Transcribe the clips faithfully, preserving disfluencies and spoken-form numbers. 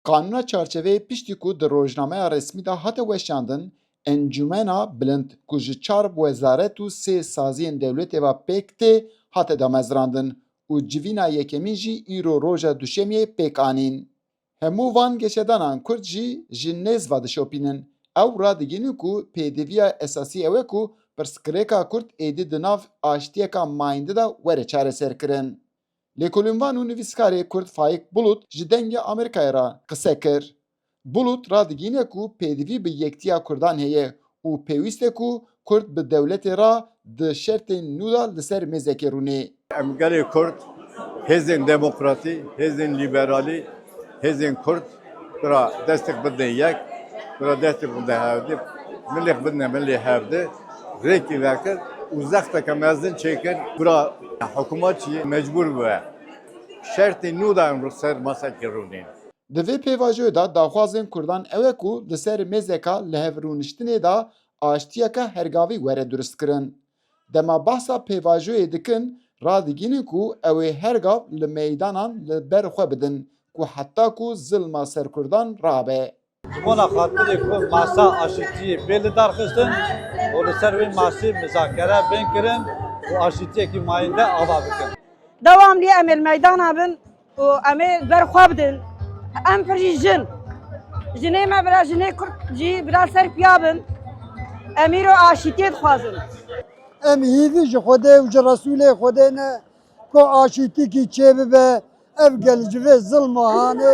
Qanûna çarçeveyê piştî ku di rojnameya resmî de hate weşandin, Encûmena Bilind ku ji çar wezaret û sê saziyên dewletê ve pêk tê, hate damezrandin û civîna yekemîn jî îro roja Duşemiyê pêk anîn. Hemû van geşedanan Kurd jî ji nêz ve dişopînin. Ew radigihînin ku pêdiviya esasî ew e ku pirsgirêka Kurd êdî di nav aştiyeka mayînde de were çareserkirin. Lêkolînvan û nivîskarê Kurd Faik Bulut ji Dengê Amerîkayê re qise kir. Bulut radigihîne ku pêdivî bi yektiya Kurdan heye û pêwîst e ku Kurd bi dewletê re di şertên nû de li ser mêzekê rûnê. Em gelê Kurd, hêzên demokratî, hêzên lîberalî, hêzên Kurd bira destek bidin yek, bira destek bidin hevdî, milêx bidin milê hevdî, rêkî vekir û zexteke mezin çêkir, bira hikûmetçî mecbûr bibe. Şertê nû de em li ser masakê rûnên. Di vê pêvajoyê de daxwazên Kurdan ew e ku li ser mêzeka lihevrûniştinê de aştiyeke hergavî were duristkirin. Dema behsa pêvajoyê dikin, radigihînin ku ew ê hergav li meydanan li ber xwe bidin ku heta ku zilma ser Kurdan rabe. Ji bona xatirê ku masa aşîtiyê bê lidarxistin û li ser wê masê muzakere bên kirin û aşîtiyekî mayînde ava bikin. Dewamlî em ê li meydana bin û em ê ber xwe bidin. Em pir jî jin. Jinê me bira, jinê Kurd jî bira ser piya bin. Em îro aşîtiyê dixwazin. Em hîvî ji Xwedê û ji Resûlê Xwedê ne ku aşîtîkî çêbibe, ev gel ji vê zilma hanê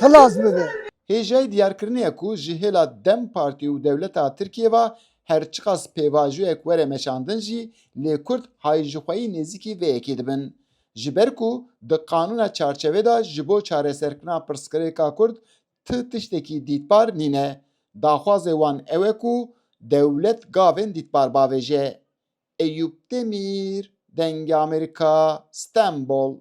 xilas bibe. Hêjayî diyarkirinê ye ku ji hêla DEM Partî û dewleta Tirkiyê ve her çiqas pêvajoyek were meşandin jî, lê Kurd hay ji xweyî nêzîkî vê yekê dibin. Ji ber ku di qanûna çarçevê de ji bo çareserkirina pirsgirêka Kurd ti tiştekî dîtbar nîne. Daxwazê wan ew e ku dewlet gavên dîtbar bavêje. Eyûp Demîr, Dengê Amerîka, Stenbol.